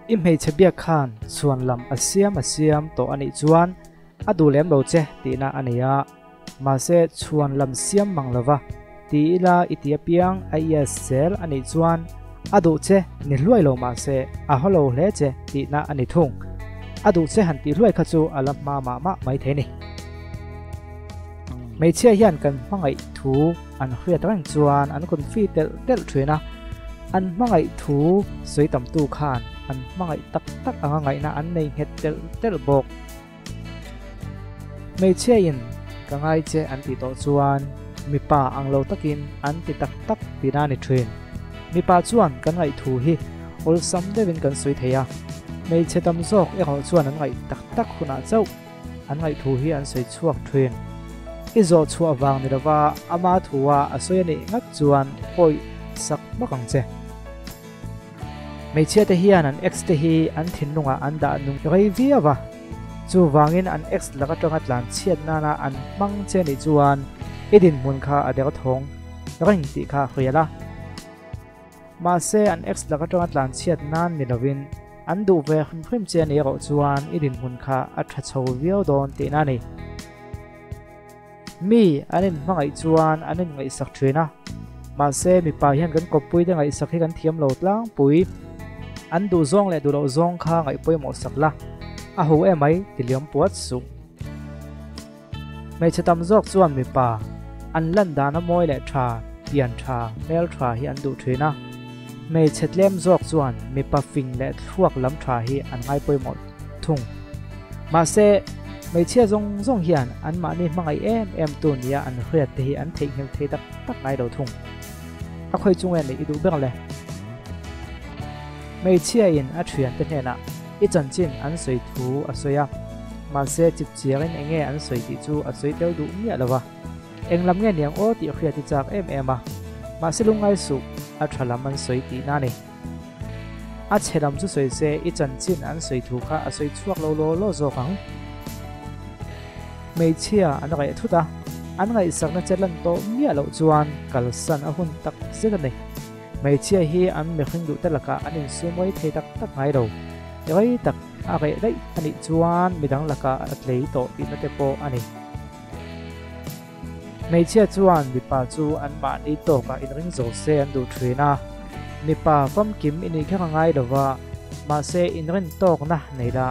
I hmeichhe biak khan chhuan lam a siam a siam tawh a nih chuan a duh lem lo che tihna a nei a, mahse chhuan lam siam mang lova ti ila i ti apiang a yes zel a nih chuan a duh che ni hluai lo mahse a haw lo hle che tihna a ni thung. A duh che han tih hluai kha chu a la hma mah mah maithei ni. Hmeichhia hian kan hmangaih thu an hriat reng chuan an confi telh telh thin a, an hmangaih thu sawi tamtu khan an hmangaih tak tak anga ngaihna an nei nghet telh telh bawk. Hmeichhia in ka ngai che an tih tawh chuan mipa ang lo takin an ti tak tak tihna a ni thin. Mipa chuan kan ngaih thu hi awlsam deuhin kan sawi thei a, hmeichhe tam zawk erawh chuan an ngaih tak tak hunah chauh. An ngaihthu hi an sawi chhuak thin. I zawh chhuah vang ni lova ama thua a sawi a nih ngat chuan awih sak hmak ang che. Hmeichhia te hian an ex te hi an thinlungah an dah nung rei viau a, chuvangin an ex lak atanga tlan chhiat nana an hmang che nih chuan i dinhmun kha a derthawng reng tih kha hrial a. Mahse, an ex lak atanga tlan chhiat nan ni lovin an duh ve hrim hrim che a ni erawh chuan i dinhmun kha a tha chho viau dawn tihna a ni. Mi an inhmangaih chuan an inngaihsak thin a, mahse mipa hian kan kawppui te ngaihsak hi kan thiam lo tlangpui. An duh zawng leh duh loh zawng kha ngaih pawimawh sak la, a ho emai ti liam puat suh. Hmeichhe tam zawk chuan mipa an lan dana mawi leh tha, pian tha, hmel tha hi an duh thin a. Hmeichhe tlem zawk chuan mipa fing leh thluak lam tha hi an ngai pawimawh thung. Mahse, hmeichhia zawng zawng hian anmahni hmangaih em em tu nia an hriat te hi an theihnghilh thei tak tak ngai lo thung. A khawi chung en i duh ber le? Hmeichhia in a thiante hnenah I chanchin an sawi thu a sawi a, mahse chip chiangin eng nge an sawi tih chu a sawi tel duh miah lo va. Eng lam nge niang aw tih hriat i chak em em a, mahse lungngai suh, a tha lam an sawi tihna a ni. A chhe lam chu sawi se i chanchin an sawi thu kha a sawi chhuak lo law law zawk ang. Hmeichhia an reh thut a, an ngaihsakna che lan tawh miah loh chuan kalsan a hun tak zet a ni. Hmeichhia hi an mihring duhte lakah an insumawih thei tak tak ngai lo. Rei tak a reh daih a nih chuan midang lakah a tlei tawh tihna te pawh a ni. Hmeichhia chuan mipa chu anmahni tawkah inring zo se an duh thin a. Mipa famkim i nih kher a ngai lo va, mahse inrin tawkna nei la.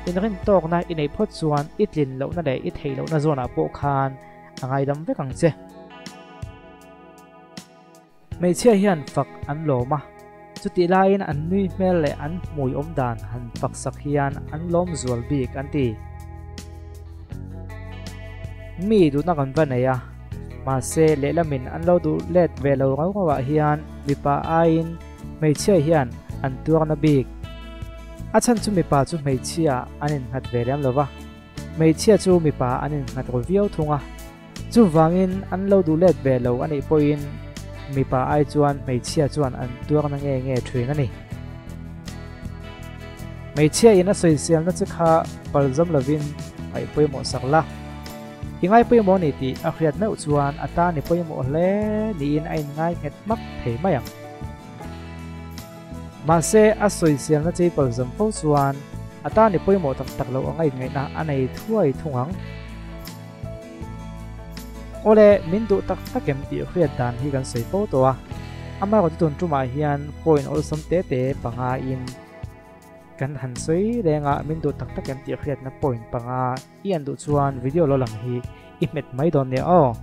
Inrin tawkna i neih phawt chuan i tlin lohna leh i theih lohna zawnah pawh khan a ngaidam vek ang che. Hmeichhia hian fak an lawm a, chutih laiin an nui hmel leh an hmui awm dan han fak sak hian an lawm zual bik an ti. Mi duhna kan va nei a, mahse lehlamin an lo duh let ve lo rau rau ah hian mipa aiin hmeichhia hian an tuarna bik. A chhan chu mipa chu hmeichhia an innghat ve lem lo va, hmeichhia chu mipa an innghat ru viau thung a. Chuvangin an lo duh let ve lo a nih pawhin mipa ai chuan hmeichhia chuan an tuarna nge nge thin a ni. Hmeichhia in a sawiselna che kha palzam lovin ngaih pawimawh sak la. I ngai pawimawh a ni tih a hriat meuh chuan a tan i pawimawh hle niin a inngai nghet hmak thei mai ang. Mahse a sawiselna che i palzam fo chuan a tan i pawimawh tak tak loh anga inngaihna a nei thuai thung ang. Awle, min duh tak tak em tih hriat dan hi kan sawi fo tawh a, amaherawhchu tun tumah hian point awlsam te te panga in kan han sawi reng a, min duh tak tak em tih hriatna point panga i an duh chuan video lo lang hi i hmet mai dawn nia aw.